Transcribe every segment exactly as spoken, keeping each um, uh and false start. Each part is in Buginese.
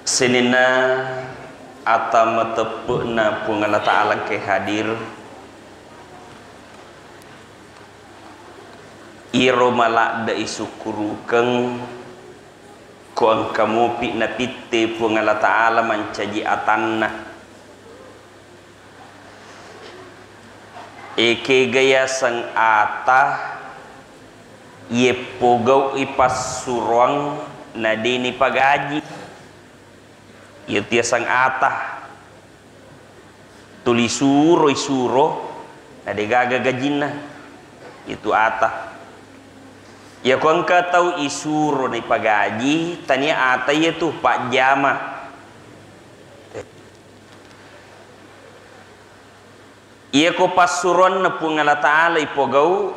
Sininna ata mateppe'na Puang Allah Ta'ala engkae hadir, iro maladde'i sukkurukeng ko engka mopi napitte Puang Allah Ta'ala mancaji atanna. Ekega yaseng ata, iye pogau'i passuroang na de nipagaji. Iyatu yaseng ata. Tuli suroi suro, na degaga gajinna. Itu ata. Iyako engka tau isuro naipagaji, tania ata iyatu, pajjama. Iyako passuroanna Puang Allah Ta'ala ipogau,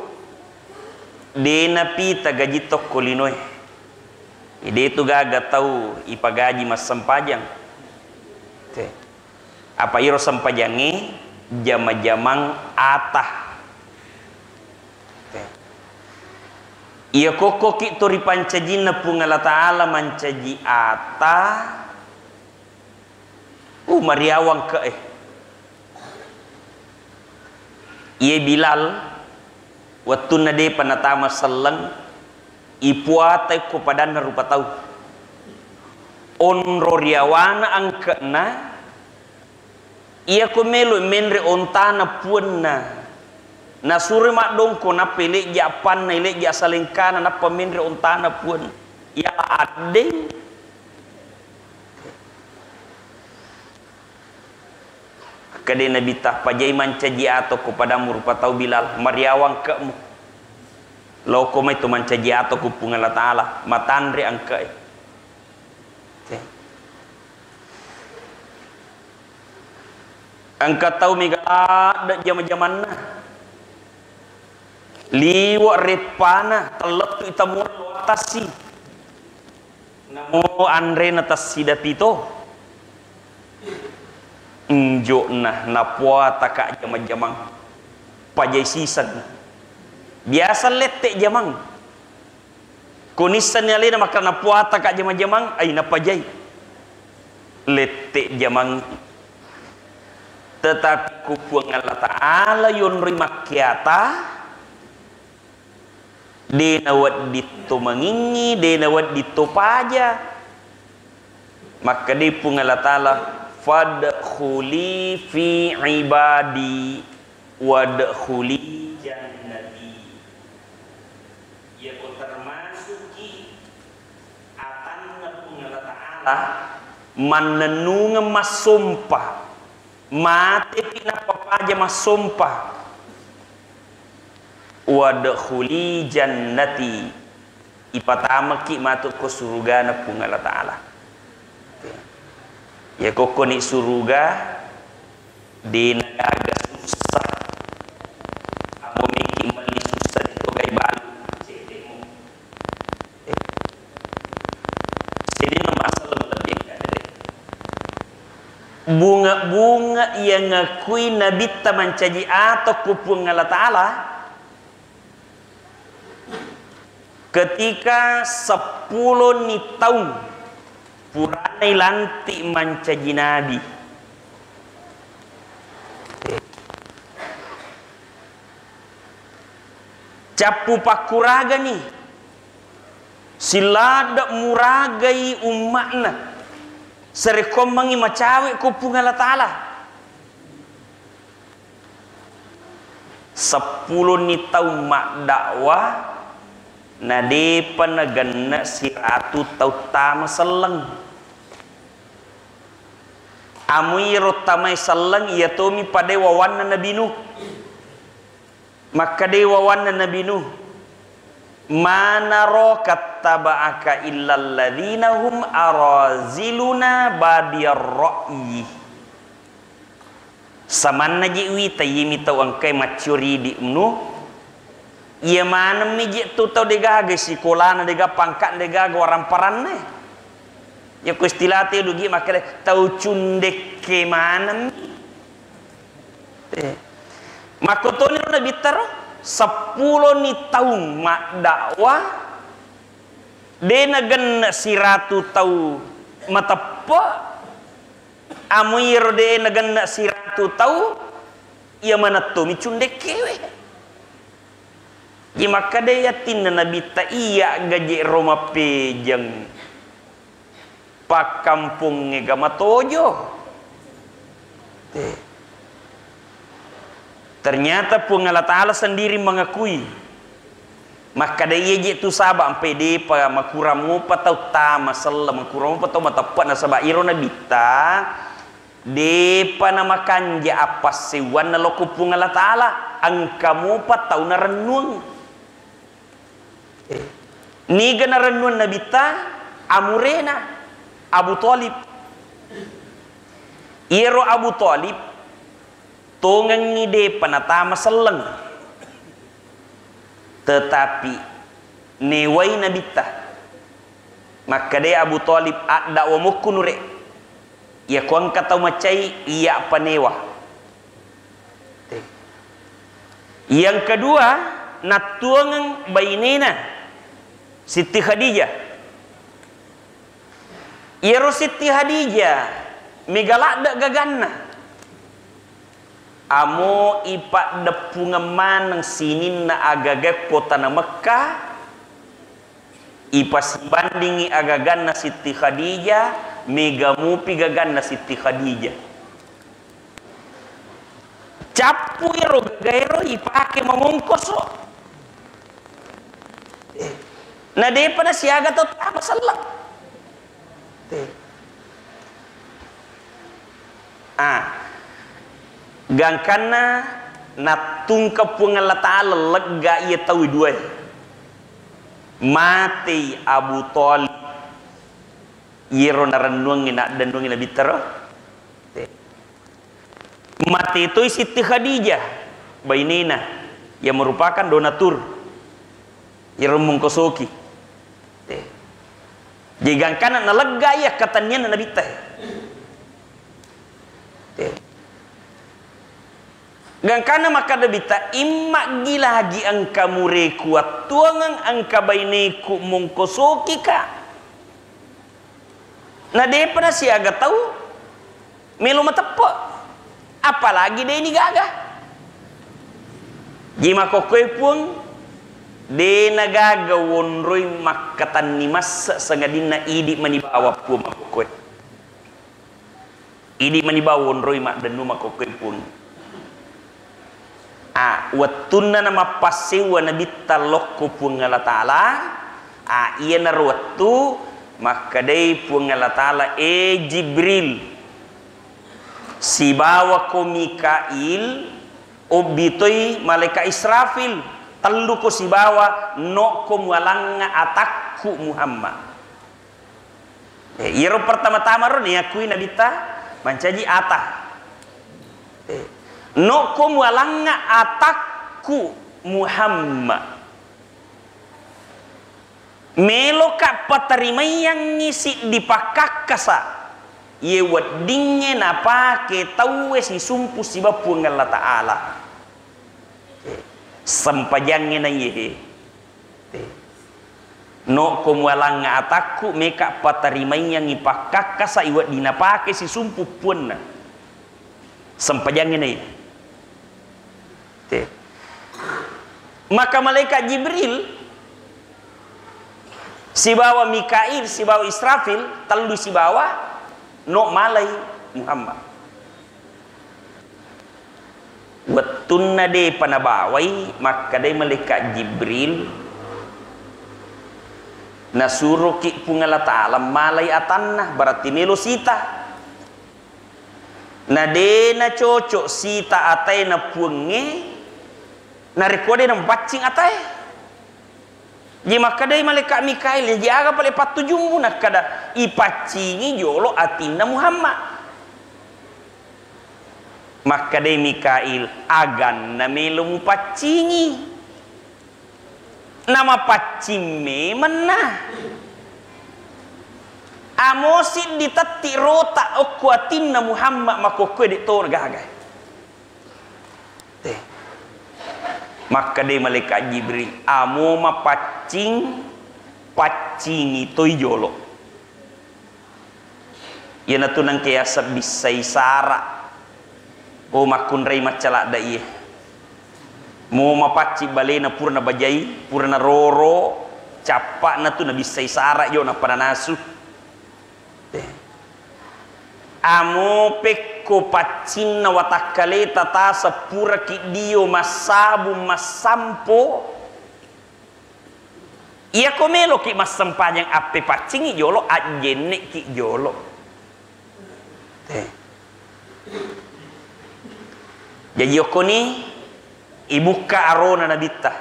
de napita gaji tokko linoe. Detu gaga tau ipagaji massempajang. Te. Apa iro sempajangnge jama-jamang ata. Te. Iya kokkoki to ripancajinna Puang Allah Ta'ala mancaji ata, uh, mariawang ke, eh. Iye Bilal, wettunna depa natama selleng, ipuatai ko padanna rupa tau. Onro riawana angke'na, iyako melo menre ontana puanna, nasuro maddongko, nappa ilejja appanna, ilejja salengkana, nappa menre ontana puanna. Iya addeng. Kede Nabitta, pajai mancaji ato ko padammu rupa tau Bilal, mariawang ke'mu. Loko mai tu mancaji ato ku Puang Allah Ta'ala, matanre angke'e. Te. Engka tau mega ladde jama-jamanna. Liwe reppana, tellettu itamuang lo atassi. Namo anrena tassidapito, enjo'na napuataka jama-jamang, pajai siseng. Biasa lette jamang. Ko nissenni alena makkeda napuataka jama-jamang, ai napajai. Lette jamang. Tetapi ku Puang Allah Ta'ala yonroi makkeata, de nawedding to mangingngi, de nawedding to paja. Makkedai Puang Allah Ta'ala, "Fadkhuli fi ibadi, wadkhuli jannati." Iyako termasuki atanna Puang Allah Ta'ala, mannennungeng massompa. Matepi nappa paja massompa. Wadkhuli jannati. Ipatamaki matu ko surugana Puang Allah Ta'ala. Iya kokkoni suruga, de nagaga sussa. Amo meki melli sussa ditogai balu, cedde mo. Sininna masalah lebbi engka de. Bunga-bunga iya ngakui Nabitta mancaji ato ku Puang Allah Ta'ala, ketika seppulo ni taung purana ilantik mancaji nabi. Cappu pakkuragani, siladde muragai umma'na, sarekkoammengngi macawe ko Puang Allah Ta'ala. Seppulo ni taung maddakwah, nadepa nagenne siratu tau tama selleng. Amui ro tamai selleng, iya tomi padai wawanna Nabi Nuh. Makkedai wawanna Nabi Nuh, "Ma nara kattaba'aka illal ladzina hum araziluna badiyar ra'yi." Samanna je wita, iyami tau engkae maccio ri idi Nuh, iya manemmi je tu tau degaga sikolana, degaga pangkatna, degaga waramparanna. Yako istilah te dugi makkeda tau cundekke manemmi. Eh. Makkotoniro Nabitta ro, seppulo ni taung maddakwah, de nagenne siratu tau mateppe, amo iyaro de' nagenna siratu tau, iya manettomi cundekkewe. Ji makkeda yatinna Nabitta, iya gaje ro mappejeng. Pakkampongnge ga matojo. Eh. Ternyata Puang Allah Ta'ala sendiri mengakui. Makkeda iya je tu saba ampe depa makurang mopa tau tama selleng, makurang mopa tau mateppe nasaba iro Nabitta depa namakanja appassewwanna lokko Puang Allah Ta'ala, engka mopa tau narennuang. Eh, niga narennuang Nabitta? Amurena Abu Thalib. Iyaro Abu Thalib tongengngi depa natama selleng, tetapi newai Nabitta. Makkedai Abu Thalib, "Addakwa mokku nure. Iyako engka tau macai, iya panewa." Te. Yang kedua, nattuangeng bainena Siti Khadijah. Iyaro Siti Khadijah mega ladde gaganna. Amo ipaddeppungeng maneng sininna agaga kotana Mekkah, ipasibandingi agaganna Siti Khadijah, mega mupi gaganna Siti Khadijah. Cappu ero gagaero ipake mamongkoso. Eh, na depa na siaga tau tama selleng. Eh. Ah. Gangkanna nattungka Puang Allah Ta'ala legga iya tau duae. Matei Abu Thalib. Iyero narennuangngi, naddennuangngi Nabitta ro. Te. Mate toi Siti Khadijah, bainena, yang merupakan donatur. Iyero mungkosoki. Te. Jadi gangkana nalegga iya katannianna Nabitta. Te. Gangkanna makkeda Nabitta, "Immaggi lagi engka mureku wattuangeng, engka baineku mongkosokika." Na depa na siaga tau melo mateppe, apalagi de ni gaga. Ji makkokkoe Puang, de na gaga wonroi makkatanni masse sangadinna idi mani bawa Puang makkokkoe. Idi mani bawa wonroi maddennu makkokkoe Puang. A, wettunna namappassewa Nabitta lokko Puang Allah Ta'ala, a, iyanaro wettu makkedai Puang Allah Ta'ala, "E Jibril, sibawako Mikail, obbitoi malaika Israfil, telluko sibawa, nokko mualangnga atakku Muhammad." Eh, iyaro pertama-tama ro niakui Nabitta mancaji ata. Eh, nokko mualangnga atakku Muhammad. Meloka patarimaiyangngi siddi pakkakkasa, iye weddingnge napake tauwe sisumpu siba Puang Allah Ta'ala. Eh, sempajangnge naiye. Te. Nokko mualangnga atakku, meka patarimaiyangngi pakkakkasa iwedding napake sisumpu puanna. Sempajangnge naiye. Te. Maka malaikat Jibril sibawa Mikail sibawa Israfil, tellu sibawa, no malai Muhammad. Wettunna depa nabawai, makkedai malaikat Jibril, nasuroki Puang Allah Ta'ala malai atanna, berarti melo sita. Na de nacocok sita ataena Puangnge, narekko de nampaccing atae. Ji makkedai malaikat Mikail, "Ji aga pale pattujummu?" Nakkeda, "Ipaccingi jolo atinna Muhammad." Makkedai Mikail, "Aganna melo mupaccingi? Namapaccing memenna. Amo siddi tetti rota okko atinna Muhammad makokkoe de tona gaga." Te. Makkedai malaikat Jibril, "Amo mapaccing, paccingi toi jolo." Iyanatu nengka yaseng bissai sara. Oh, makkunrai macca ladda iye. Mo mapaccing balena purana bajai, purana roro, cappa'na tu nabissai sara jo nappa nanasu. Eh. Amo pekko paccinna watakkaleta taseng puraki dio massabung massampo, iyako meloki massempajang appepaccingi jolo, ajjenne'ki jolo. Eh. Jaji okkoni ibukka arona nabitta.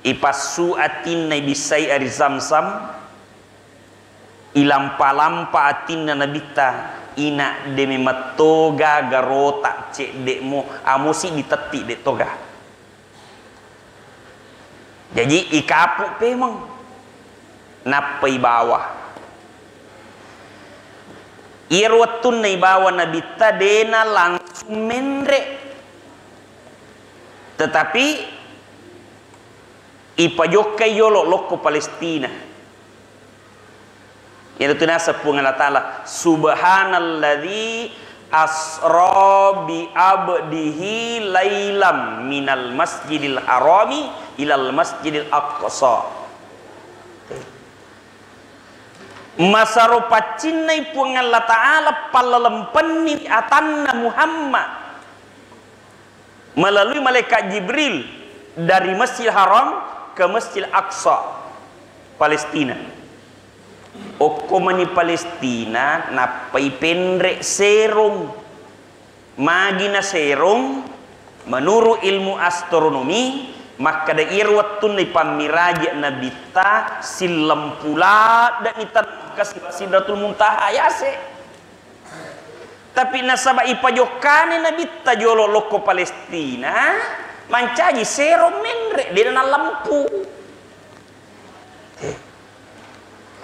Ipassu atinna ibissai ari Zamzam, ilampa-lampa atinna nabitta, inadde memettoga garota cedde'mo, amo siddi tetti de toga. Jaji ikapu pemeng, nappa ibawa. Iyaro wettunna ibawa nabitta dena langsung menre, tetapi ipajokkai yolo lokko Palestina. Iyanatu naseng Puang Allah Ta'ala, "Subhanalladzi asra bi abdihi lailam minal masjidil harami ilal masjidil aqsa." Masaro paccinnai Puang Allah Ta'ala pallalempenni atanna Muhammad melalui malaikat Jibril dari Masjidil Haram ke Masjidil Aqsa, Palestina. Okko mani Palestina, nappai penre serong. Magi naserong? Menurut ilmu astronomi, makkeda iyaro wettunna ipammiraji Nabitta, sillempuladde'ni tennakka Sidratul Muntaha yase. Tapi nasaba ipajokkani Nabitta jolo lokko Palestina, mancaji sero menre, de nallempu.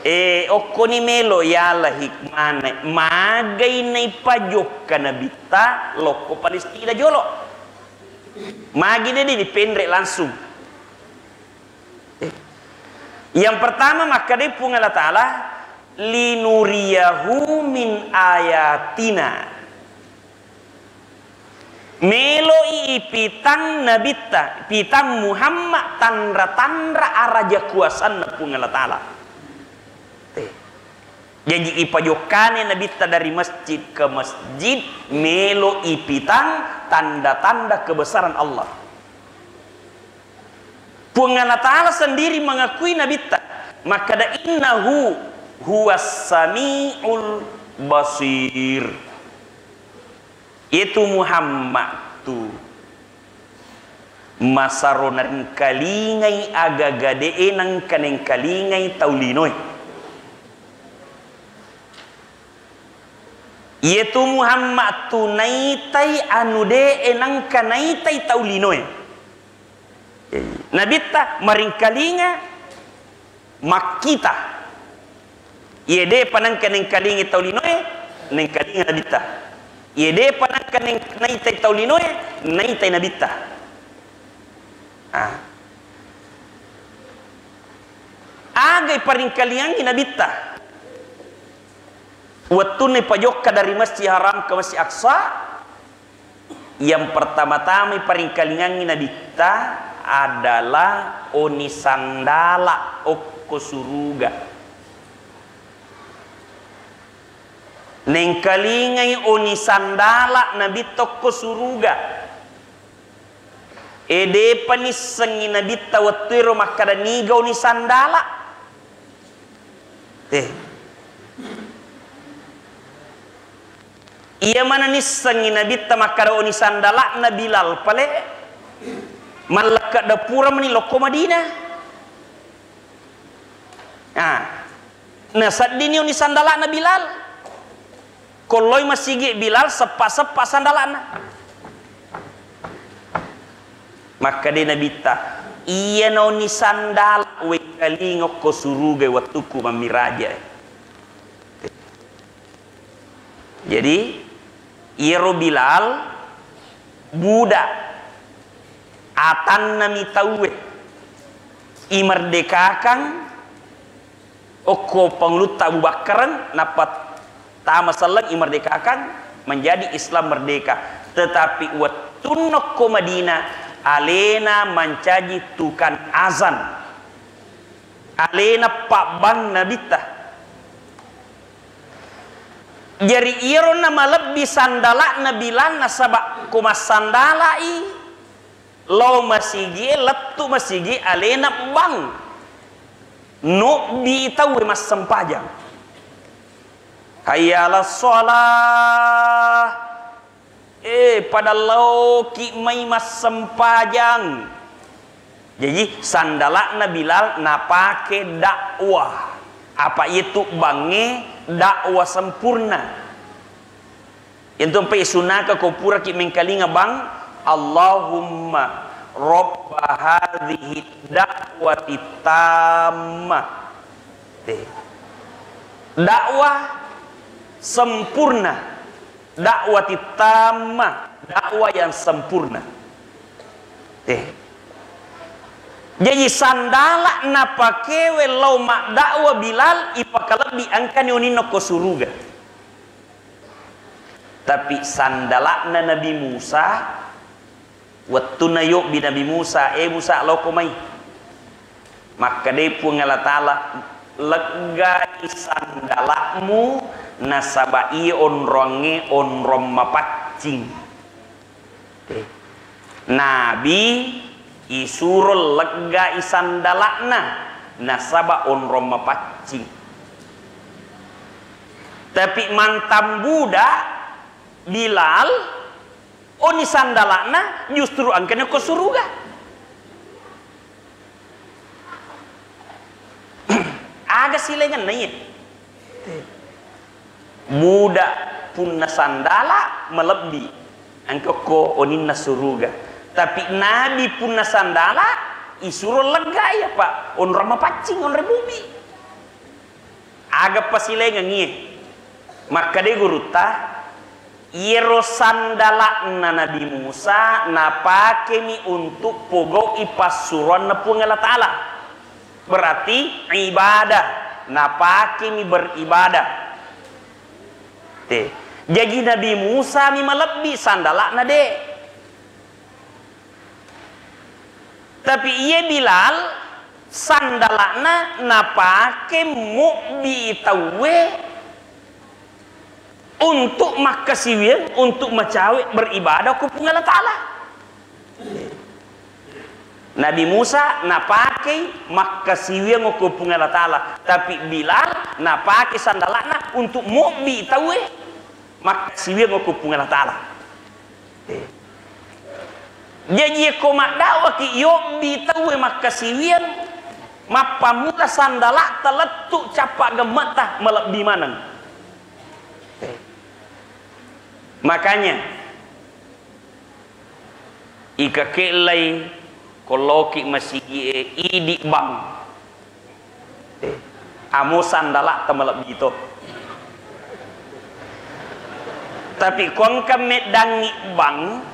Eh, okkoni melo yala hikmana, magai naipajokka Nabitta lokko Palestina jolo. Magi de dipenre langsung. Eh. Yang pertama, makkedai Puang Allah Ta'ala, "Linuriyahu min ayatina." Meloi ipitang Nabitta, pitang Muhammad tanra-tanra araja kuasanna Puang Allah Ta'ala. Eh. Jaji ipajokkani Nabitta dari masjid ke masjid, melo ipitang tanda-tanda kebesaran Allah. Puang Allah Ta'ala sendiri mengakui Nabitta, makkeda, "Innahu huwas samiul basir." Itu Muhammad tu masaro naringkalingai aga-aga de'e nengka nengkalingai tau linoe. Iyatu Muhammad tu naitai anu de'e nengka naitai tau linoe. Nabitta maringkalinga makkita. Iye de'pa nengka nengkalingi tau linoe, nengkalinga Nabitta. Iye de'pa nengka neng-, naitai tau linoe, naitai Nabitta. Ah. Aga iparingkalingangi Nabitta? Wettunna ipajokka dari Masjid Haram ke Masjid Aqsa, yang pertama-tama iparingkalingangi Nabitta adalah oni sandala okko suruga. Nengkalingai oni sandala Nabitta okko suruga. E, de'pa nissengngi Nabitta wettuero makkeda niga oni sandala. Eh. Iya mana nissengngi Nabitta makkeda oni sandala'na Bilal pale, mallekka dapura meni lokko Madinah. Nah, naseddini oni sandala'na Bilal. Kolloi masigi Bilal, seppa-seppa sandala'na. Makkeda Nabitta, "Iyana oni sandala wengkalinga okko suruga wettukku mammiraja." Jadi, iyaro Bilal buda, atannami tauwe, imerdekakan okko Pangulutta Abu Bakkareng, nappa Tama selleng imerdekakan, menjadi Islam merdeka. Tetapi wettunna ko Madinah, alena mancaji tukang azan. Alena pabbang Nabitta. Jari iyaro na malebbi sandala'na Bilal nasaba ko massandala'i lao masigie, lettu masigi alena bang. Nobbi tauwe massempajang. Hayya 'alas shalah. Eh, pada laoki mai massempajang. Jaji, sandala'na Bilal napake dakwah. Apa iya tu bangnge dakwah sempurna. Yentu empai sunnaka ko puraki mengkalinga bang, "Allahumma rabba hadhihi da'wati tammah." Eh. Dakwah sempurna. Da'wati tammah, dakwah yang sempurna. Eh. Jaji sandala napakewe lao maddakwah Bilal ipakalebbi engkani oninna ko suruga. Tapi sandala'na Nabi Musa, wettunna yobbi Nabi Musa, "Eh Musa, loko mai." Makkedai Puang Allah Ta'ala, "Leggai sandala'mu, nasaba iya onroangnge onrong mapaccing." Oke. Nabi isuro leggai sandala'na, nasaba onrong mapaccing. Tapi mantang buda Bilal, oni sandala'na justru engkani ko suruga. Aga silaingenna iye? Buda punna sandala malebbi, engka ko oninna suruga. Tapi Nabi punna sandala isuro leggai, apa? Onrong mapaccing, onrong bumi. Aga pasilaingeng iye? Makkeda gurutta, iyaro sandala'na Nabi Musa napakemi untuk pogau'i passuroanna Puang Allah Ta'ala. Berarti ibadah, napakemi beribadah. Te. Jaji Nabi Musa mi malebbi, sandala'na de. Tapi iye Bilal, sandala'na napake mobbi tauwe untuk makkasiwiang, untuk macawe beribadah ku Puang Allah Ta'ala. Nabi Musa napakei makkasiwiang ku Puang Allah Ta'ala, tapi Bilal napake sandala'na untuk mobbi tauwe makkasiwiang ku Puang Allah Ta'ala. Eh. Jaji, ko maddakwaki yobbi tauwe makkasiwiang, mappammula sandala'ta lettu cappa gemma'ta malebbi maneng. Eh. Makanya, ika kellai ko loki masigi'e idi bang. Eh, amo sandala'ta malebbi to. Tapi ko engka meddangngi bang,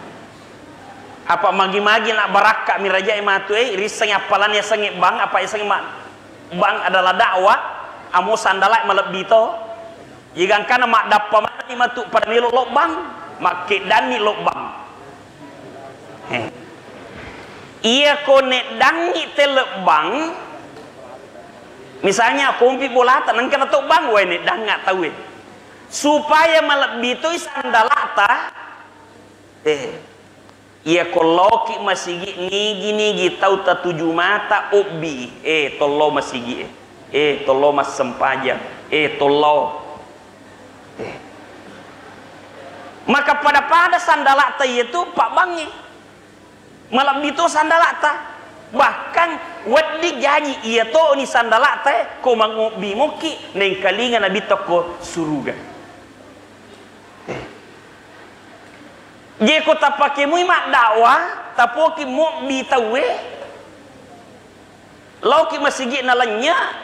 apa magi-magi na barakka mi rajae matu, eh, rissengngi appalanna yasengnge bang, apa yasengnge ma-, bang adalah dakwah, amo sandala malebbi to. Iya gangkana maddappa manenni matu pada melo lobbang, makkeddanni lobbang. Eh. Iya ko neddangngi te lebbang, misalnya kompi bolata, nengka na tobbang, wae neddangnga tauwe. Supaya malebbi toi sandalata, eh, iya ko loki masigi, nigi-nigi tau tatuju mata, obbi, eh, tollo masigi, eh, eh, tollo massempajang, eh, tollo. Eh. Maka pada-pada sandalata iya tu pabbangngi. Malebbi to sandalata. Bahkan wedding jaji iya to ni sandalata, eh, ko mangobbi mokki nengkalinga nabi tokko suruga. Eh. Jeko tapake mui maddakwah, tapoki mobbi tauwe, laoki masigi nalanya,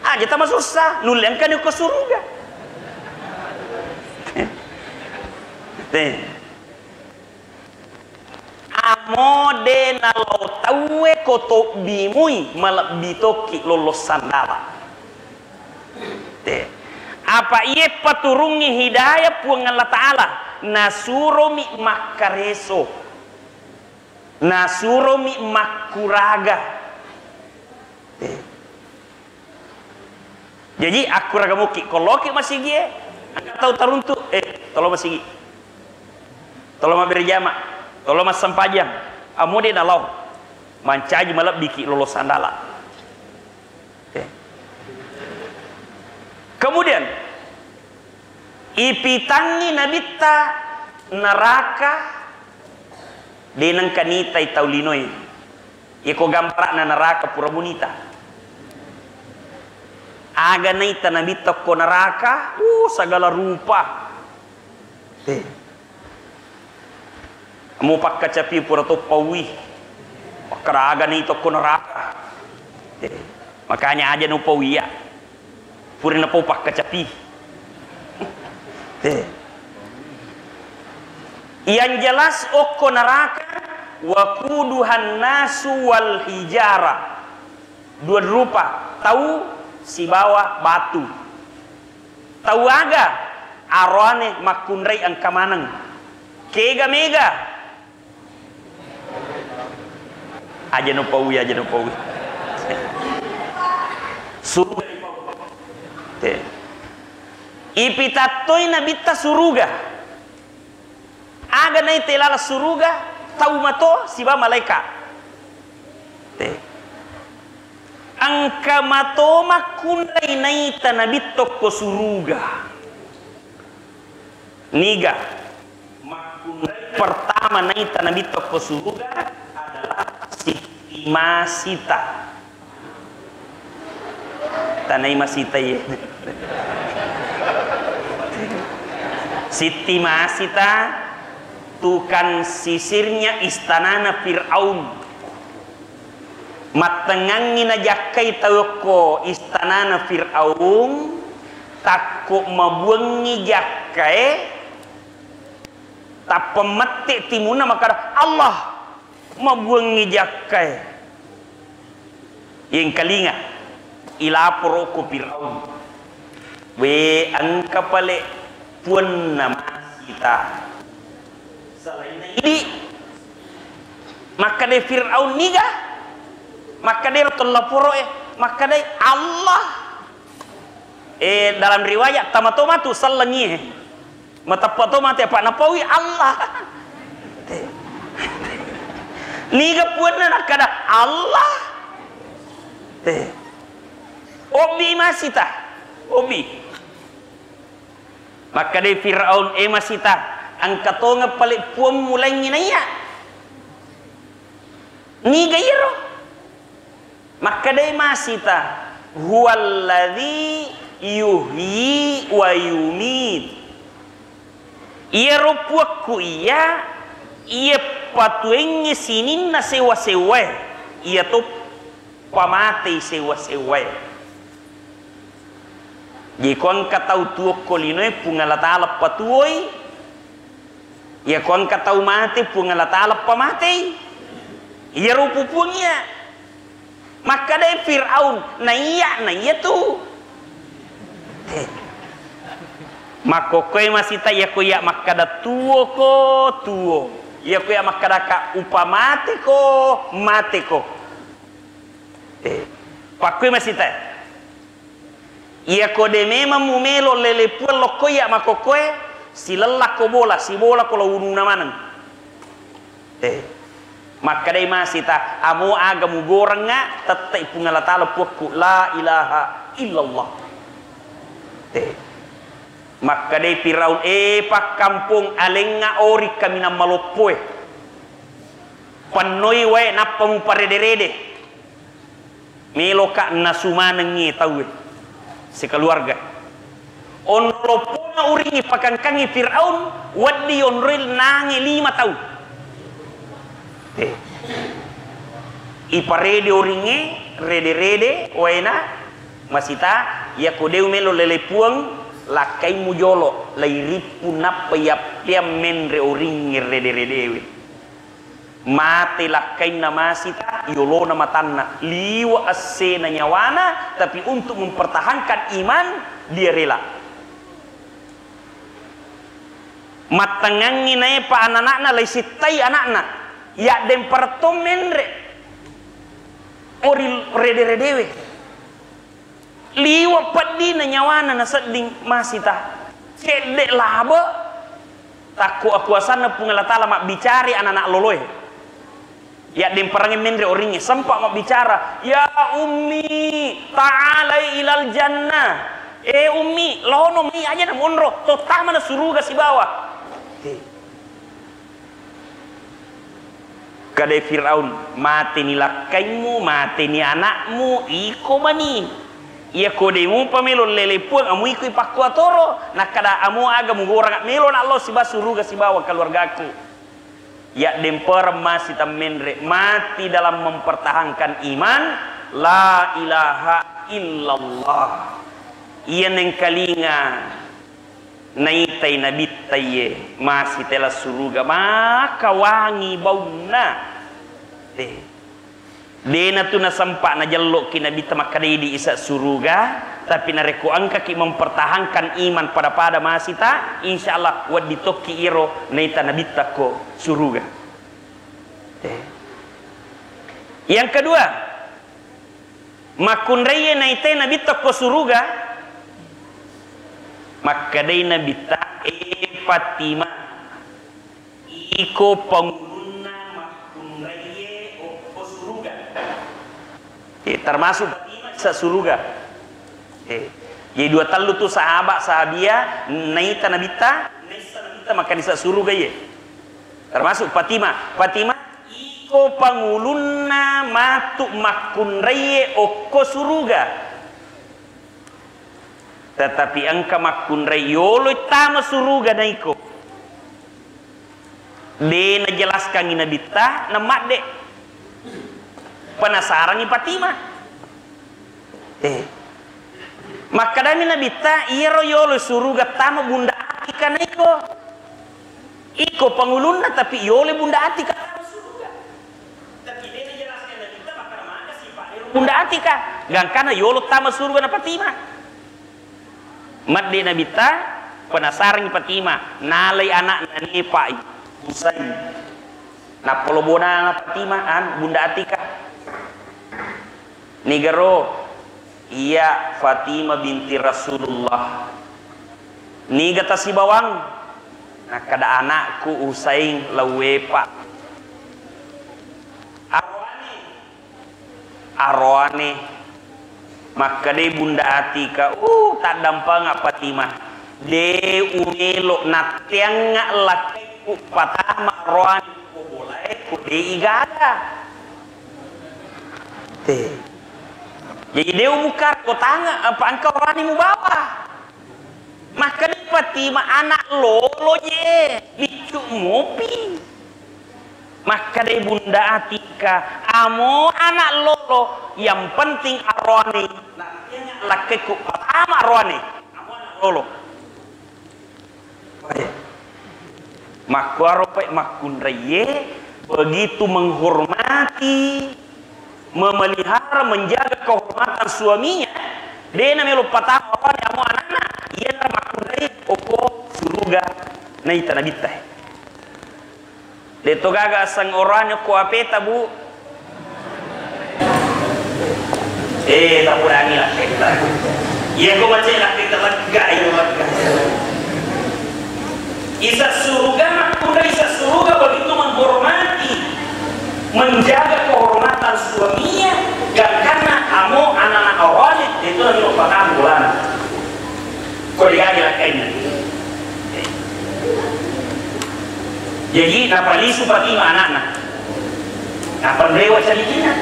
aja tamasussa, nulle engkani ko suruga. Teh. Amo de nalao tauwe ko tobbi mui, malebbi tokki lollo sandala. Te. Apa iye paturungngi hidayah Puang Allah Ta'ala, nasuromi makkareso, nasuromi makkuraga. Eh. Jaji, akkuraga muki, ko loki masigi e, engka tau taruntu, eh, tolo masigi. Tolo mabbere jama, tolo massempajang, amo de nalao. Mancaji malebbiki lolo sandala. Eh. Kemudian, ipitangngi nabitta neraka, de nengka nitai tau linoe. Iko gambara'na neraka pura munita. Aga naita nabitta ko neraka, uh, segala rupa. Eh. Mu pakkacapi pura toppaui. Pakkaraga ni tokko neraka. Eh, makanya aja nupaui ya. Pura napau pakkacapi. Eh. Yang jelas okko neraka, waquduhan nasu wal hijara. Dua rupa, tau sibawa batu. Tau aga aroane makkunrai engka maneng. Kega mega. Aja nupaui, aja nupaui. Suruga. Te. Ipitattoi nabitta suruga. Aga naita laleng suruga, tau mato siba malaika. Te. Engka mato makkunrai naita nabitta ko suruga. Niga? Makkunrai pertama naita nabitta ko suruga adalah Sitti Masita. Tanai Masita ye. Sitti Masita, tukang sisirnya istanana Fir'aun. Mattengngangngi najakkai tau ko istanana Fir'aun, takko mabuangngi jakkae, tappa mette timunna makkada, "Allah, mabuangngi jakkae." Yengkalinga, ilaporo ko Firaun. We, engka pale puanna masita. Selainna idi, makkadai Firaun niga? Makkadai ro to laporo e, makkadai Allah. Eh, dalam riwayat, tama to matu sellengi e. Mateppa to mate, apa napaui Allah. Niga puanna nakkada Allah. Eh. Obbi masita. Obbi. Makkadai Firaun, "Eh masita, engka tongeng pale puang mulaingi naiya." Niga iyaro? Makkadai masita, "Huwallazi yuhyi wa yumit." Iyaro puakku iya, iya patuengngi sininna sewa-sewae, iya to pamatei sewa-sewae. Jiko engka tau tuo ko linoe, Puang Allah Taala patuoi. Iya ko engka tau mate, Puang Allah Taala pamatei. Iyaro pupuang iya. Makkadai Firaun, "Naiya, naiya tu." Eh. Makkokkoe masita iya ko iya makkada tuo ko, tuo. Iya ko iya makkada ka upamate ko, mate ko. Eh. Pakkoi masita. Iyako de memang mumelo lele puang lokko iya makokkoe, silellakko bola, sibolako lao ununa maneng. Eh, makkadai masita, amo aga mugorengnga, tette'i Puang Allah Taala puakku, la ilaha illallah. Eh, makkadai Firaun, eh, pakkampong alengnga ori kaminang maloppoe. Pennoi wae nappa muparede-rede. Meloka nasu manengngi tauwe sekaluarga. Onro loppona uringngi pakangkangngi Firaun, wedding onroi nange lima tau. Eh. Iparede uringnge, rede-rede waena, masita, iyako deu melo lele puang, lakkaimmu jolo, lairippu nappa yappeang menre uringnge rede-redewe. Mate lakkainna masita, yolona matanna, liwa essena nyawana, tapi untuk mempertahankan iman, dia rela. Mattengngangngi naepa anana'na, laisittai ana'na. Yaddempereng to menre. Ori rede-redewe. Liwe' peddina nyawana nasedding masita. Cedde' labe'. Takku akuasanna Puang Allah Ta'ala mabbicara anana' loloe. Yaddemperengnge menre oringnge, sempa' mabbicara, "Ya Ummi, ta'alai ilal jannah." Eh Ummi, laono mai aja na monro, to tamana suruga sibawa. Te. Kadai Firaun, "Mateni lakkaimmu, mateni ana'mu, iko mani. Iyako de' mupa melo lele Puang, amu iko ipakkuatoro." Nakkada, "Amu aga mugorang melo na Allah siba suruga sibawa keluargaku." Yaddempereng masita menre, mati dalam mempertahankan iman, la ilaha illallah. Iya nengkalinga naitai nabitta iye, masita ila suruga, maka wangi baunna. Eh. De'na tu nasempa' najello'ki nabitta makkeda idi' isa suruga, tapi narekko engkaki mempertahankan iman pada-pada masita, insya Allah wedding tokki iro naita nabitta ko suruga. Eh. Yang kedua, makkunraie naitai nabitta ko suruga, makkedai nabitta, "Eh Fatimah, iko pangulunna makkunraie okko suruga." Eh, termasuk Fatimah isa suruga. Eh, jadi dua tellu tu sahabat sahabia naita nabitta, naissa nabitta makkeda isa suruga iye. Termasuk Fatimah. Fatimah, iko pangulunna matu makkunraie okko suruga. Tetapi engka makkunrai yolo tama suruga naiko. De' najelaskangngi nabitta, namadde'. Penasarangngi Fatimah. Eh. Makkedami nabitta, iyaro yolo suruga tama Bunda Atika naiko. Iko pangulunna, tapi yolo Bunda Atika tama suruga. Tapi de' najelaskan nabitta makkeda maga sipa'na ero Bunda Atika. Gangkana yolo tama suruga na Fatimah. Madde' nabitta, penasarangngi Fatimah, nalai ana'na nepa'i, Husain. Nappa lo bonana Fatimah, anu, Bunda Atika. Nigaro, iya Fatimah binti Rasulullah. Niga tasibawang? Nakkeda, anakku Husain lauwepa. Aroane. Aroane, makkedai Bunda Atika, "Uh, taddampengeng Fatimah. De' umelo natteangnga lakkaikku patama aroane ko bolae ko de' igaga." Te. Jadi de' umukka ko tangnga, apa engka aroane mubawa. Makkedai Fatimah, anak lolo je, biccu mopi. Makkedai Bunda Atika, amo anak lolo, yang penting aroane. Lakkaikku patama aroane, amo anak lolo. Makkuaro pai makkunraie begitu menghormati, memelihara, menjaga kehormatan suaminya, de' namelo patama aroane amo anakna, iyanaro makkunrai okko suruga naita nabitta. De' to gaga aseng oroane okko apeta, Bu. Eh, tapudangi lakketta. Iya ko macai lakketta lega, iya lega. Isa suruga, makkunrai isa suruga begitu menghormati, menjaga kehormatan suaminya, gangkanna amo anana aroane, itu namanya patang bulan. Ko digaji lakkainna. Jaji napalisu Fatimah anakna. Napenrewa calitina.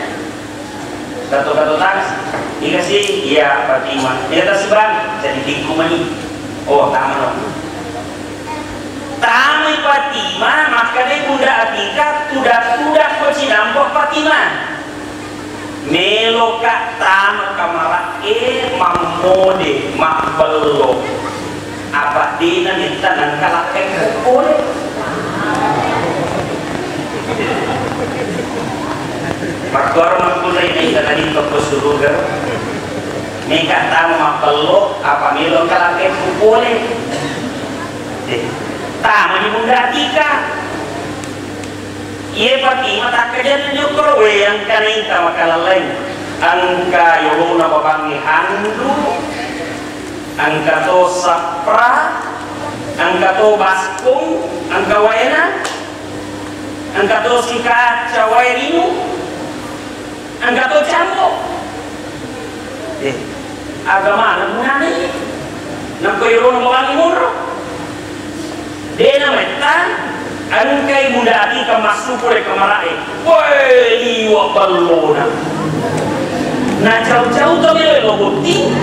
Kato-kato tangsi. Iga si, iya Fatimah. Iya tasibang, calitikku mani. Oh, tamano. Tamai Fatimah, makkedai Bunda Atika, tuda-tuda ko cinampa Fatimah. Meloka tama kamara'e mammode, mabbello. Apa dena metta nengka lakkai pole. Makkuaro makkunrai naita tadi toko suruga. Meka tama mabbello, apa melo engka lakkai pole. Eh. Tama di Bunda Atika. Iye Fatimah takkajanna jokkoro, we, engka naita makalallaing. Engka yolona babangnge handu, engka to sapra, engka to baskong, engka waena, engka to sikaca wae linu, engka to cambo. Eh, agamana gunana iye? Nakko yolona bawangi monro. Dena metta, engkai Bunda Atika massu pole kamara'e. Woi, liwa ballona. Na cau-cau to melo lo botting.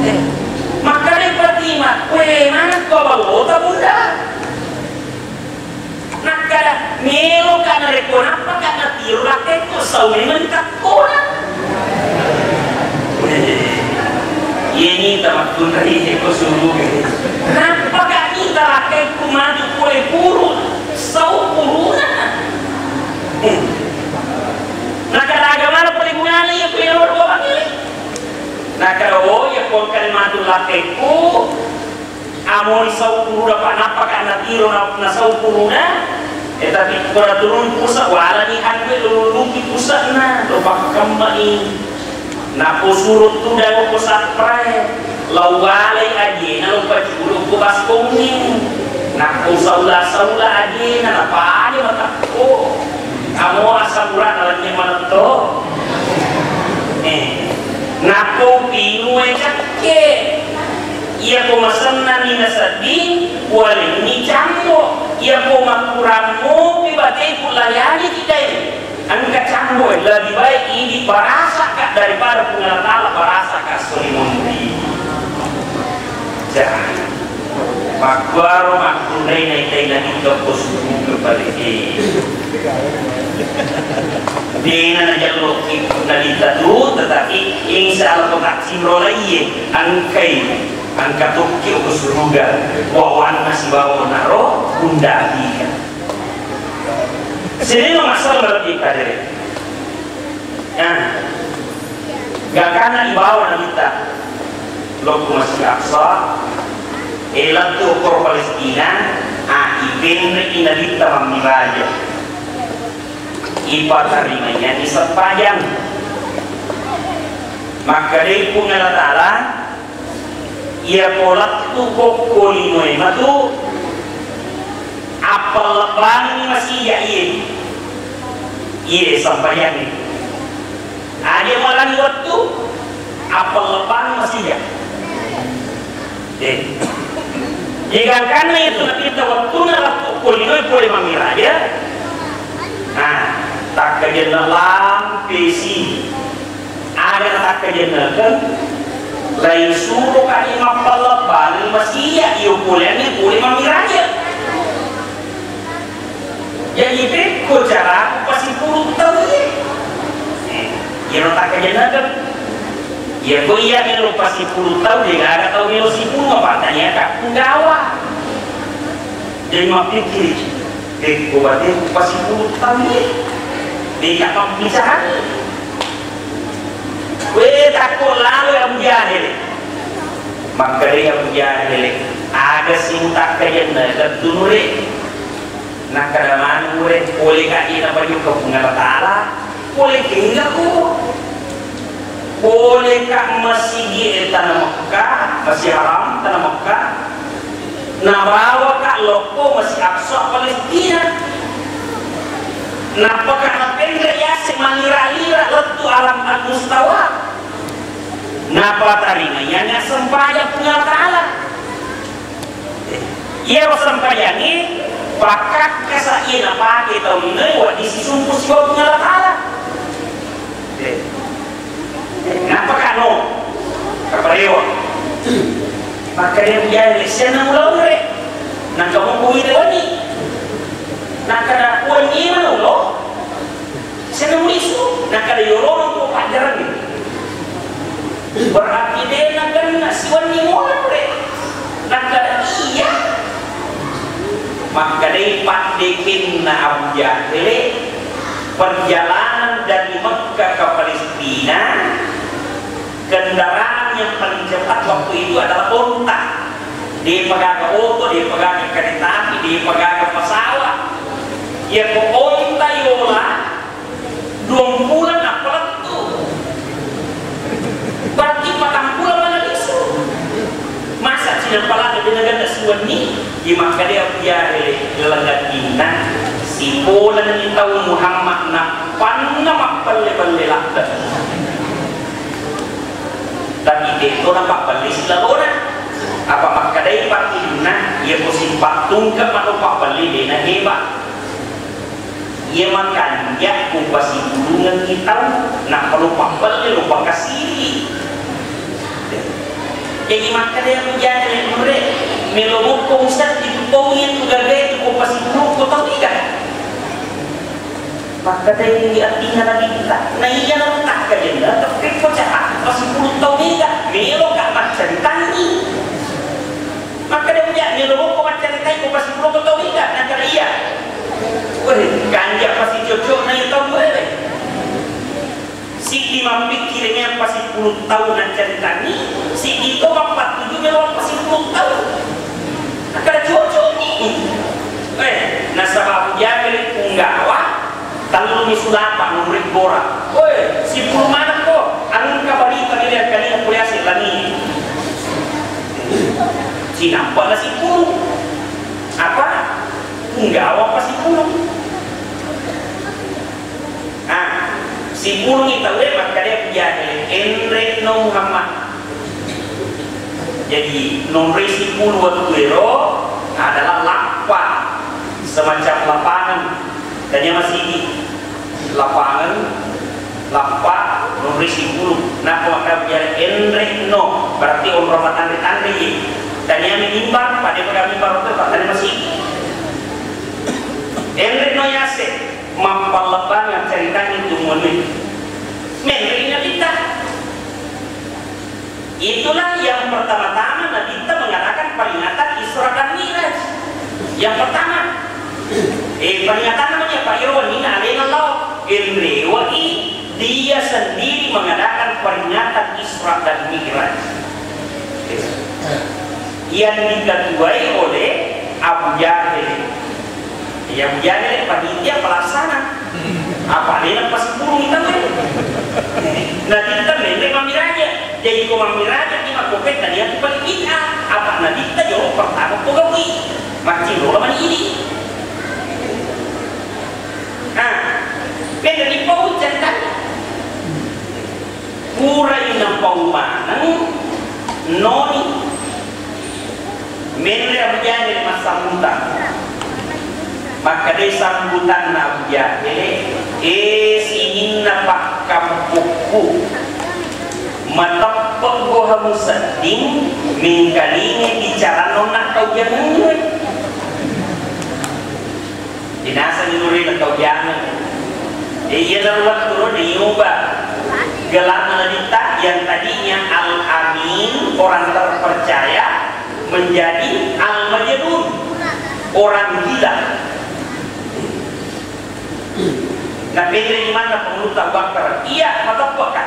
Eh, makkada Fatimah, we, mana ko ballota, Bunda? Nakkada, meloka narekko nappaka natiro lakkaikku, sau memeng takkona. Iye nita makkunrai ko suruga. Nappaka nita lakkaikku maju pole puru, sau puruna. Nakkada, agamana pole gunana iya pole loro bawangi? Nakkada, oh, iya ko engkani matu lakkaikku, Amoni sau puruna, pa nappaka natiro na, nasau puruna. Eh, tapi ko naturung pusa, walani hanue lo luluki pusana, lo pakkemmai. Nappo suro tudang ko saprae, lao walai ajena, lo paculu ko baskongnge. Nappo saula-saula ajena, napaja matakko. Amo asam urat nalennye manetto. Eh, nappo pinue cakke. Iyako masennanni nasedding, uwalengngi cambo. Iyako makkurammopi bateku, layaji kidai. Engka cambo, lebih baik idi barasaka daripada Puang Allah Taala barasaka esso ri monri. Jah. Makkuaro makkunrai naitai Nabitta ko suruga paleke. Dena najalloki Nabitta tu, tetapi insya Allah ko taccimrolaiye, engkai, engka tokki ko suruga, wawanna sibawa naro Bunda Atika. Sedena masalah lebih kadere. Nah, gangkanna ibawa Nabitta lokko Masjid Aqsa, eh, lettu okkoro Palestina, ah, ipenre'i Nabitta mammiraja. Ipatarimaiyanni seppajang. Makkedai Puang Allah Taala, Iyako lettu kokko linoe matu, appellebbangengngi masija iye. Iye sempajangnge. Aja mualangi wettu, appellebbangengngi masija. Eh. Iya gangkanna itu Nabitta wettunna lettu ko linoe pole mammiraja. Nah, takkajenna lampesi. Aga natakkajennakeng, laisuro kani mappallebbangi masija, iyo poleangngi pole mammiraja. Jaji pekko caraku pasipulung tau iye. Eh, iyaro takkajennakeng. Iyako iya melo pasipulung tau, degaga tau melo sipulung, mapattaniaka punggawa. Jaji mappikkiri, pekko bateku pasipulung tau iye. Deka mabbicara. We, takko lalo Abu Jahil. Makkedai Abu Jahil, aga si mutakkajennakeng tu nure? Nakkada maneng ure, pole ka iya napajokka Puang Allah Taala, pole kega ko. Pole ka masigi e tana Mekka, Masjid Haram tana Mekka. Nabawaka lokko Masjid Aqsa Palestina. Nappaka napenre yase mallira-lira lettu alam al-mustawa. Napatarima iyana sempajang Puang Allah Taala. Iyaro sempajangnge pakkakkasa iya napake taunna wedding sisumpu sibawa Puang Allah Taala. Nappa kano kaparewa. Makkeda Abu Jahil, "Sianna mula onre? Nangka mukku wite wenni." Nakkeda, "Wenni mana ulo? Sianna mulisu?" Nakkeda, "Yolona ko pajjarangnge." Berarti de nakenna siwenni monre. Nakkeda, "Iya." Makkedai paddekenna Abu Jahil, perjalanan dari Mekah ke Palestina, kendaraan yang paling cepat waktu itu adalah onta. De'pa gaga oto, de'pa gaga kereta api, de'pa gaga pesawat. Iya ko onta yola, duang bulan nappa lettu. Berarti patang bulan mana lisu. Masa Cina pala de' naganna siwenni, di makkeda Abu Jahil laleng atinna, sipolenni tau Muhammad nappanna mabbelle-belle ladde. Tapi de'to napabbelle silalona. Apa makkedai pattinna, iya ko sipattungke mano pabbelle de'na hebat. Iya makanja ko pasibulungengngi tau, nappa lo pabbelle, lo pakasiri. Jadi makkeda Abu Jahil, "Nure, melo mokko musedding tu tau iya tu gagae tu ko pasibulung ko tau ega." Makkedai atinna Nabitta, "Na iya narutakka jenna, tapi ko ca'akku pasibulung tau mega, meloka maccaritangngi." Makkeda Abu Jahil, "Melo mokko maccaritai ko pasibulung ko tau mega?" Nakkeda, "Iya." Weh, kanja pasicocokna iya tau wewe. Siddi mappikkiringngi passipulung taung naccaritangngi, siddi to mappattuju melo passipulung taung. Nakkeda cocokni. Eh, nasaba Abu Jahil punggawa, tellumi sulapa nurip gora. Woi, sipulung manekko, engka barita ri akkalina pole ase langi. Cinappa na sipulung. Apa? Punggawa passipulung. Ah, sipulungngi tauwe makkeda Abu Jahil, "Enre'no Muhammad." Jadi, nonroi sipulung wettuero adalah lappa, semacam lapangan. Tania masigi lapangan, lappa, nonroi sipulung. Nappa makkeda Abu Jahil, "Enre'no." Berarti onrong matanre-tanre. Tania mimbar, pada pada mimbar waktu, tania masigi. "Enre'no yase." Mappallebbangeng caritangngi tu muanui. Menre'i Nabitta. Itulah yang pertama-tama Nabitta mengadakan peringatan Isra dan Mi'raj. Yang pertama, eh, peringatan namanya Pak Irwan ini alena lao. Enrewa'i dia sendiri mengadakan peringatan Isra dan Mi'raj. Yang diketuai oleh Abu Jahil. Iya, Abu Jahil panitia pelaksana. Apa de' nappasipulung tauwe. Nabitta menre mammiraja. Jadi ko mammiraja ki makkope tania tu paling bid'ah. Apa Nabitta jolo pertama ko gawi. Maccing dolo mani idi. Nah, beda di pau cerita. Purai napau maneng noni. Menre Abu Jahil massambutang. Makkedai sambutanna Abu Jahil, "E sininna pakkampokku, mateppe'go hamu sedding mengkalingai bicaranna onna tau jangengnge." Dinasengi nurena tau jangeng. E, iyanaro wetturo niubah gelarna Nabitta yang tadinya Al-Amin, orang terpercaya, menjadi Al-Majnun, orang gila. Napenreni manna Pangulutta Abu Bakar, "Iya, mateppe'ka."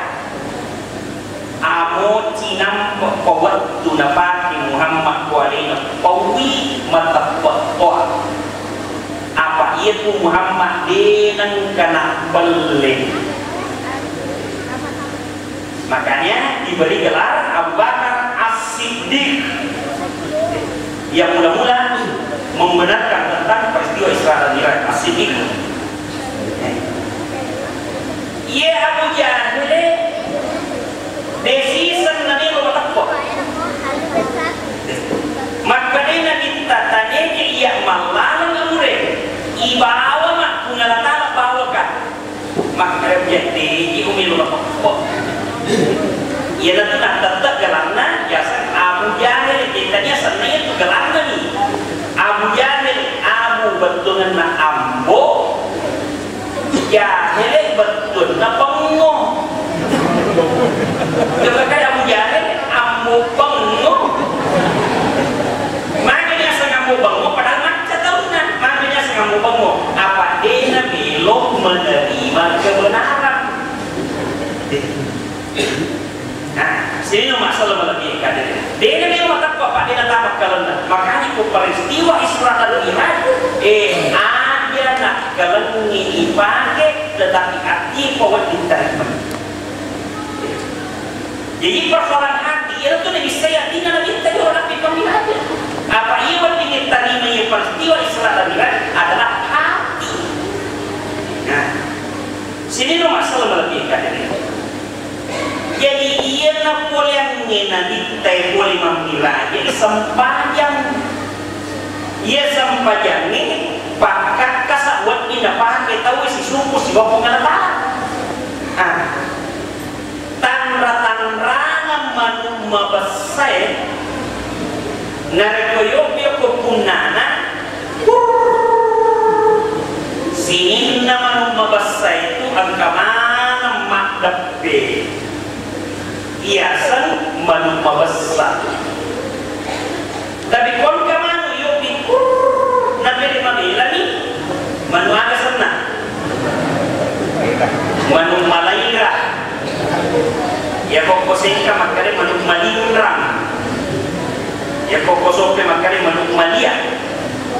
Amo cinampe' pa wettu napake Muhammad ko alena paui mateppe' toa. Apa iyatu Muhammad de' nengka nabbelle. Makanya diberi gelar Abu Bakar As-Siddiq. Yang mula-mula membenarkan tentang peristiwa Isra dan Mi'raj, As-Siddiq. Iye Abu Jahil, de' siseng namelo mateppe'. Makkedai Nabitta, "Taneje iya mallaleng amure, ibawa ma Puang Allah Taala bawaka." Makkedai Abu Jahil, "De'ji umelo mateppe'." Iyanatu nattette' gelarna, yaseng Abu Jahil, de' tania senna iyatu gelarna ni. Abu Jahil, Abu bettuanna ambo, Jahil bettuanna bengngo. Coba kai Abu Jahil, ambo bengngo. Magi naseng ambo bengngo, padahal macca taunna. Magi naseng ambo bengngo? Apa de' namelo menerima kebenaran. Nah, sini no masalah lebih kadang. De' namelo mateppe', apa de' na Makkalenna, makanya ko peristiwa Isra dan Mi'raj, eh, aja nakkalengngi ipake, tetapi ati ko wedding tarimai. Jadi persoalan hati, itu tuh bisa ya, tinggal kita orang nabi kami aja. Apa iya wedding tarimai peristiwa Isra dan Mi'raj adalah hati. Nah, sini no masalah lebih kali. Jadi, iyana poleangnge Nabitta e pole mammiraja, sempajang. Iya sempajangnge pakkakkasa wedding napake tau sisuku sibawa Puang Allah Ta'ala. Ah. Tanra-tanrana manu mabessae, narekko yobbi ko punnana, Sininna manu mabessa itu engka maneng maddeppe, iyaseng manu mabessa. Tapi ko engka manu yobbi, napede mabelani, manu aga senna? Manu malaira. Ya kokko sengka makkade manu malinrang. Ya kokko soppe makkade manu malia.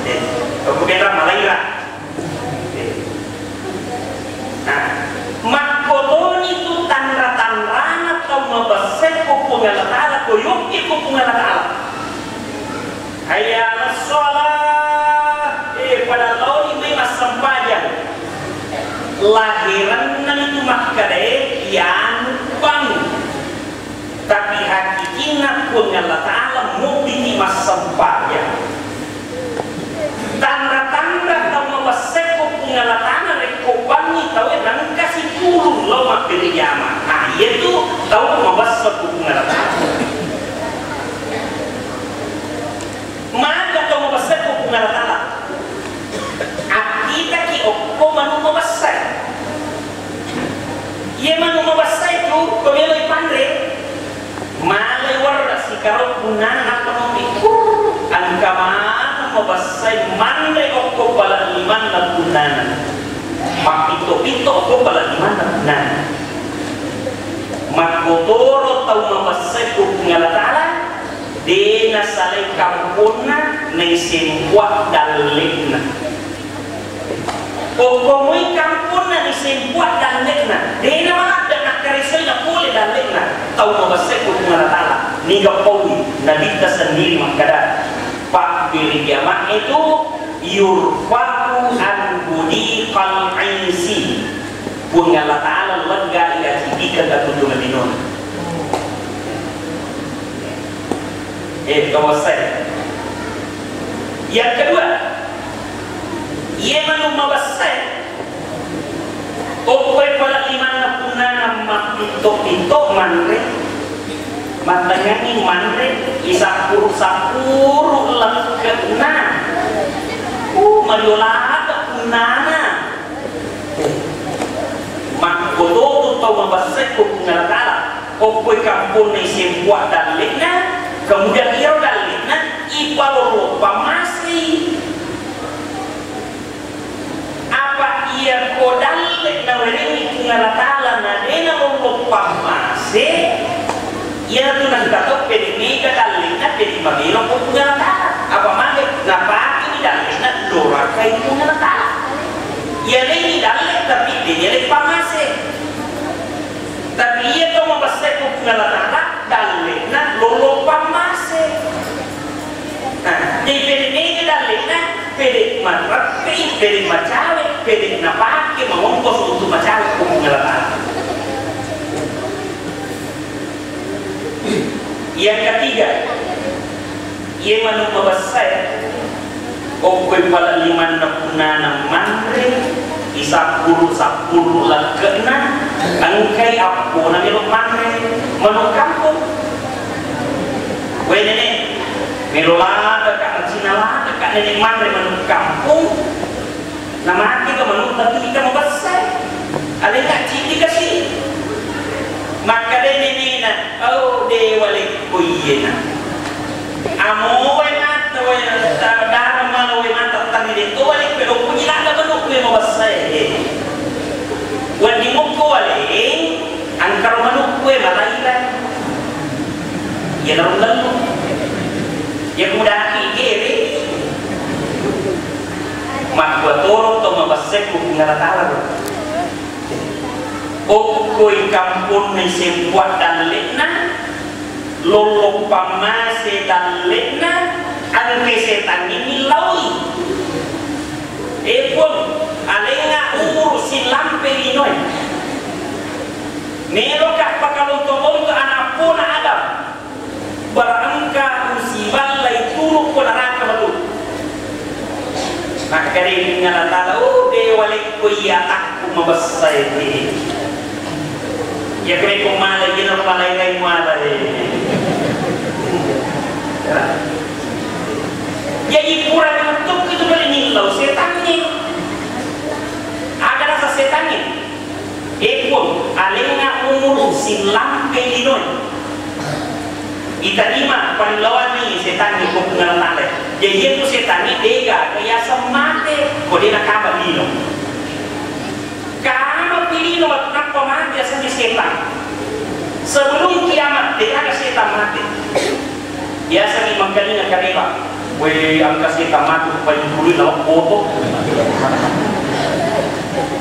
Eh, kokko bela malaira. Nah, makkotoni tu tanra-tanrana tau mabessai ko Puang Allah Ta'ala, ko yokki ko Puang Allah Ta'ala. Hayya 'alas shalah, eh, pada laoni mai massempajang. Lahiranna itu makkadae, yanu bang. Tapi hakikinna Puang Allah Ta'ala mubbiki massempajang. Tanra-tanra tau mabessai ko Puang Allah Ta'ala rekko bangngi tau e nengka sipulung lao mabbere jama. Nah, iya tu tau mabessa ko Puang Allah Ta'ala. Maka tau mabessai ko Puang Allah Ta'ala. Akkitaki okko manu mabessai. Iye manu mabessai tu, ko meloi panre, malai warra sikarau punnana nappa mopi. Engka maneng mabessai manre okko pala limanna punnana. Mappitto-pitto okko pala limanna punnana. Makkotoro tau mabessai ko Puang Allah Ta'ala, de nasalai kamponna, naisempoang dalle'na. Okko moi kamponna naisempoang dalle'na, de namaladde nakkaresoi napole dalle'na. Tau mabessai ko Puang Allah Ta'ala, niga paui, Nabitta sendiri makkada, pabbere jama'e tu yurfa'u an budiqal insi. Puang Allah Ta'ala lega ri acidikeng atutu nalinona. Eh, kau selesai. Yang kedua, iye manu mabessai, okkoe pala limanna punnana mappitto-pitto manre, mattengngangngi manre, isappuru-sappuru lekke'na. Uh, mario lada punnana. Makkototu tau mabessai ko Puang Allah Ta'ala. Okkoi kamponna isempoang dalle'na, kemudian iyaro dalle'na ipalollo pammasei. Apa iya ko dalle nawerengngi Puang Allah Ta'ala na de nalollo pammase, iyatu nengka to pede mega dalle'na pede mabelo ko Puang Allah Ta'ala. Apa mage napakeni dalle'na dorakai Puang Allah Ta'ala. Iya deni dalle tapi de ni pammase. Tapi iya to mabessai ko Puang Allah Ta'ala, dalle'na lollo pammase. Nah, jadi pede mega dalle'na, pede marreppei, pede macawe, pede napake mangongkos untuk macawe ko Puang Allah Ta'ala. Yang ketiga, iye manu mabessai, okkoi pala limanna punnana manre, isappuru-sappuru lekke'na, engkai appona melo manre, manu kampong. Weh nenek, melo ladaka, cina ladaka nenek manre manu kampong. Namate ka manutta tu ita mabessai. Alenna cidi kasi. Makkadai nenena, "Oh, de walekko iyena. Amo wae mata, wae ta-, dara mala wae mata tani de to walekko, do kunyi lada manukku mabessai." Wedding mukko waleng, angkaro manukku malairai. Iya naro ngellu. Iya budaki gere. Makkua toro to mabessai ku Puang Allah Taala ro. Okkoi kamponna isembuang dalle'na, lollong pammase dalle'na, engka setangnge millaui. E Puang, alengnga umuru sillampe linoe. Meloka pakalonto-lonto ana' appona Adam. Bara engka usiballai turu ko naraka matu. Makkedai Puang Allah Taala, "Oh, de walekko iya atakku mabessae." Iya ko mala, iya na malai-lai mala, eh. Jadi pura nuttuk itu boleh nillau setangnge. Aga rasa setangnge? E Puang, alengnga umuru sillampe linoe. Itarima parellawanni setangnge ko Puang Allah Taala. Jadi iyatu setangnge degaga yaseng mate, ko de nakama lino. Kama pi lino wettu nappa mate asenna setang. Sebelum kiamat, degaga setang mate. Biasa ni mengkalinga kareba, "We, engka setang matu paling kului lawak foto."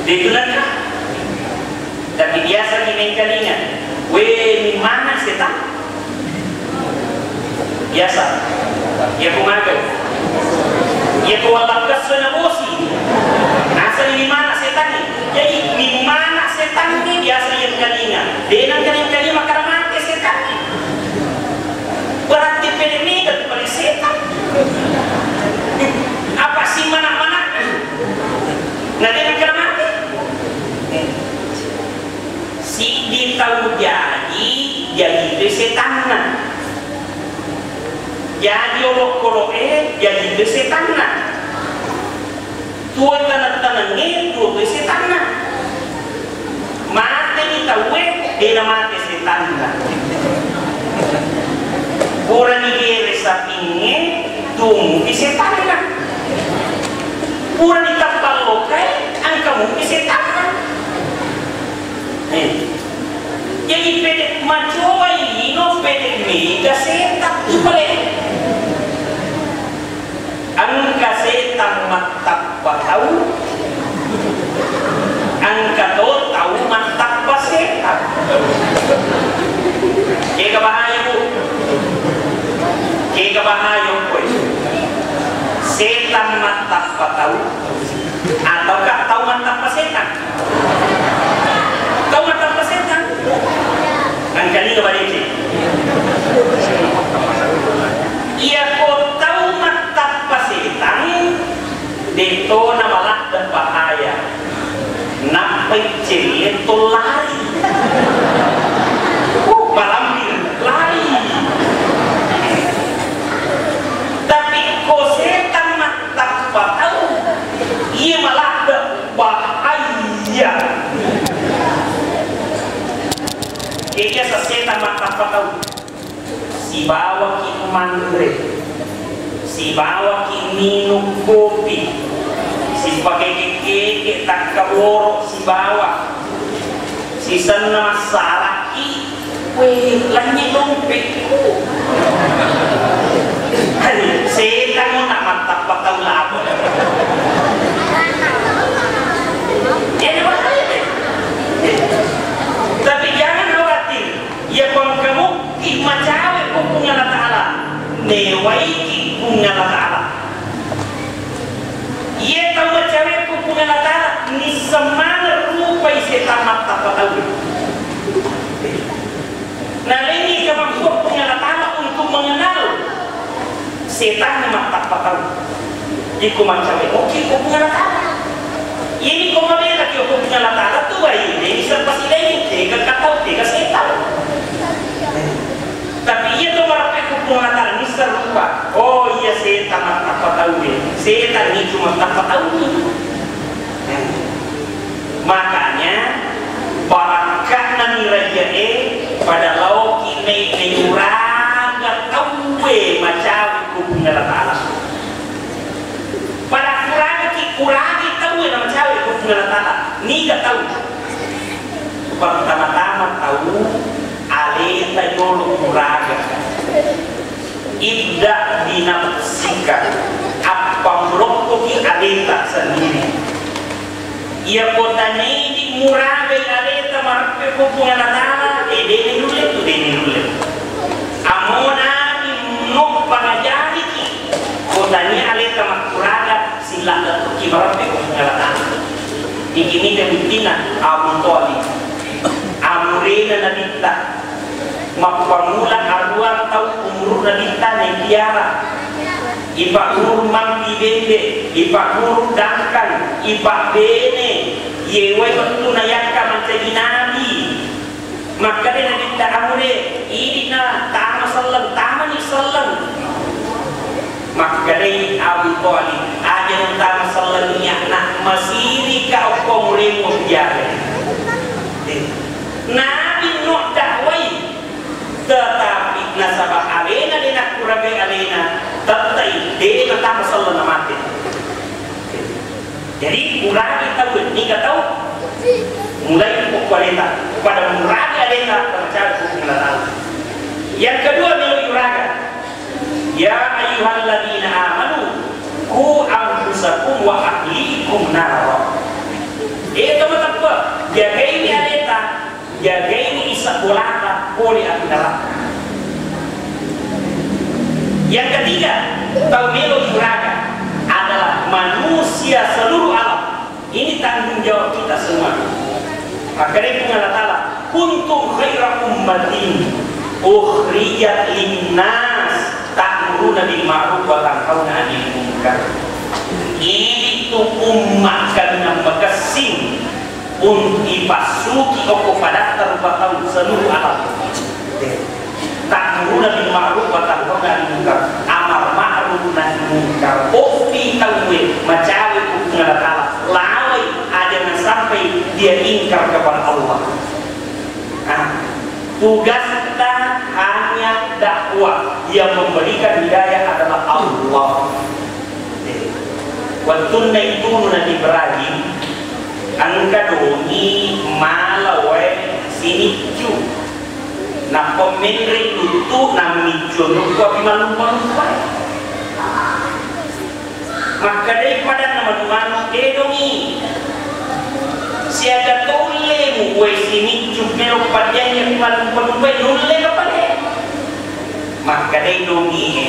Itu nengka. Tapi biasa ni mengkalinga, "We, mi mana setang?" Biasa. Iya ko magai. Iya ko wallakkesso na bosi. Naseng mi mana setang ni. Jadi, mi mana setang ni biasa yang kalinga. Denang kaling-kaling makara mate setang ni. Berarti pede mega tu pale setang. Apa si mana-mana? Nah, dia kan mati. Siddi tau jaji, jaji tu setanna. Jaji olokoloke, jaji tu setanna. Tuo taneng-tanengnge, tuo tu setanna. Mateni tauwe, dena mate setanna. Purani gere sapingnge, tumupi setanna. Purani tappang lokai, engka mupi setanna. Eh. Jadi pede macoai lino, pede mega setang tu pale. Engka setang mattappa tau, engka to tau mattappa setang. Kega bahaya, Bu? Kega bahaya, Mpok? Setang mattappa tau ataukah tau mattappa setang? Tau mattappa setang? Engkalinga madeceng. Iya ko tau mattappa setang, de'tona maladde bahaya. Nappai celle to lari. Uh, malambing, lari. Tapi ko setang mattappa tau, iya maladde bahaya. Iya, iya, setang mattappa tau. Sibawaki manre, sibawaki minung kopi, sipakeke-keke takkaboro sibawa, sisenna massaraki, weh, lannye dompekku. Ani, setang nak mattappa tau labo. Jadi, bahaya, deh. Tapi jangan khawatir. Iya ko engka mukki macawe ko Puang Allah Taala, newaiki Puang Allah Taala. Iya tau macawe ko Puang Allah Taala, nisseng maneng rupai setang mattappa tau. Nalengi kemampuan Puang Allah Taala untuk mengenal. Setang mattappa tau. Iko mancawe oke ko Puang Allah Taala. Ini ko mabela ki ko Puang Allah Taala tu baine, ini serba silain, tega katau, tega setang. Tapi iya to marape ko Puang Allah Taala, ini serupa. Oh iya, setang mattappa tau, eh. Setang ni cuma mattappa tau ni. Makanya, barakka'na ni rajae, pada laoki mei-, mei uraga tauwe macawe ko Puang Allah Taala. Pada kuragaki, kuragi tauwe na macawe ko Puang Allah Taala. Niga tau? Pertama-tama tau aleta yolo kuraga. Ibda binafsika, appammulokkoki aleta sendiri. Iya ko tanidi muragai aleta mareppe ko Puang Allah Ta'ala, eh, dene nulle tu, dene nulle. Ammonani no pangajariki, ko tania aleta makkuraga, sila lettuki mareppe ko Puang Allah Ta'ala. Iki mita buttina Abu Thalib. Amurena Nabitta. Mappamula aruang tau umuru Nabitta naipiara. Ipagguru mampi bembe, ipagguru dangkang, ipabbene, yewai wettu nayakka mancaji nabi. Makkeda Nabitta, "Amure, idi'na tama selleng, tamani selleng." Makkedai Abu Thalib, "Aja' tama selleng iya, nak, masirika okko muremu biare." Eh, Nabi no dakwai, tetapi nasaba alena de nakkuragai alena, tettai de natama selleng, namate. Jadi, muragi tau, niga tau? Mulai ko aleta, pada muragi aleta, percaya ko Allah Ta'ala. Yang kedua, melo yuraga. Ya ayyuhalladzina amanu, qu anfusakum wa ahlikum nara. Eh, teman-teman, jagaini aleta, jagaini isa bolata, pole api neraka. Yang ketiga, tau melo yuraga adalah manusia seluruh alam. Ini tanggung jawab kita semua. Makkedai Puang Allah Ta'ala, "Kuntum khaira ummatin ukhrijat linnas ta'muruna bil ma'ruf wa tanhauna 'anil munkar." Itu umma kaminang makessing untuk ipassuki okko padatta rupa tau seluruh alam. Ta'muruna bil ma'ruf wa tanhauna 'anil munkar. Amar ma'ruf nahi munkar. Offi tauwe macawe ku Puang Allah Ta'ala, lawai aja' nasampai dia ingkar kepada Allah. Nah, tugasta hanya dakwah, yang memberikan hidayah adalah Allah. Wettunna itunu Nabi Ibrahim, engka dongi mala wae siniccu. Nappa menre tuttu nammiccu onrukku api malumpa-lumpa. Makkedai padanna manu-manu, "Eh, dongi, siaga tollemu wae siniccu melo paddiangi api malumpa-lumpa, nulle ka pale?" Makkedai dongi e,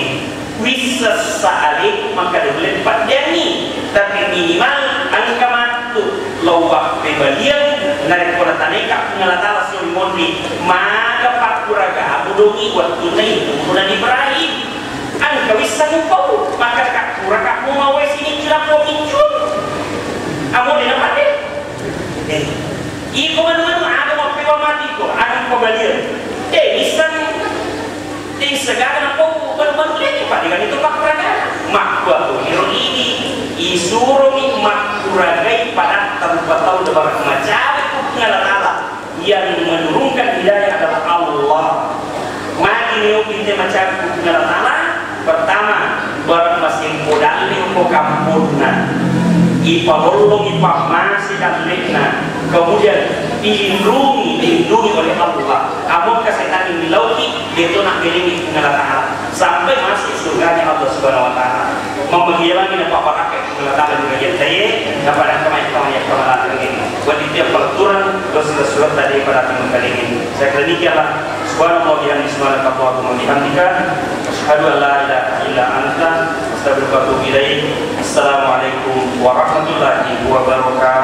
"Wissessa aleku makkeda ulle paddiangi, tapi minimal engka mattu lao wappebaliang narekko nataneka Puang Allah Ta'ala sibawa monri, maga pakkuragamu dongi wettunna itunu Nabi Ibrahim. Engka wisseng upau, makkeda kakkura kamu mawai siniccu lappo miccu. Amo de napade." Eh, iko manu-manu aga mappewa mati ko, aga pebaliang. Eh, wisseng Deng siaga napau manu-manu leni, paddegangngi tu pakkuragana. Makkua tu iro idi, isuromi makkuragai padatta rupa tau de barang macawe ku Puang Allah Ta'ala. Yang menurunkan hidayah adalah Allah. Magi neo pinte macawe ku Puang Allah Ta'ala? Pertama, barang masempo dalle ko kamponna. Ipalollongi pammase dalle'na. Kemudian, dilindungi, dilindungi oleh Allah. Amo engka setan yang milauki, de'to nabbelengi Puang Allah Ta'ala. Sampai masuk surganya Allah Subhanahu wa Ta'ala. Mamagialangi napabarakkai Puang Allah Ta'ala di bagian taye, napada kama yang kama yang kama lagi. Buat itu yang pelaturan, dosa-dosa tadi pada teman kali ini. Saya kira demikianlah. Subhanallah bihamdi, subhanakallahumma bihamdika. Asyhadu an la ilaha illa anta, astaghfiruka wa atubu ilaik. Assalamualaikum warahmatullahi wabarakatuh.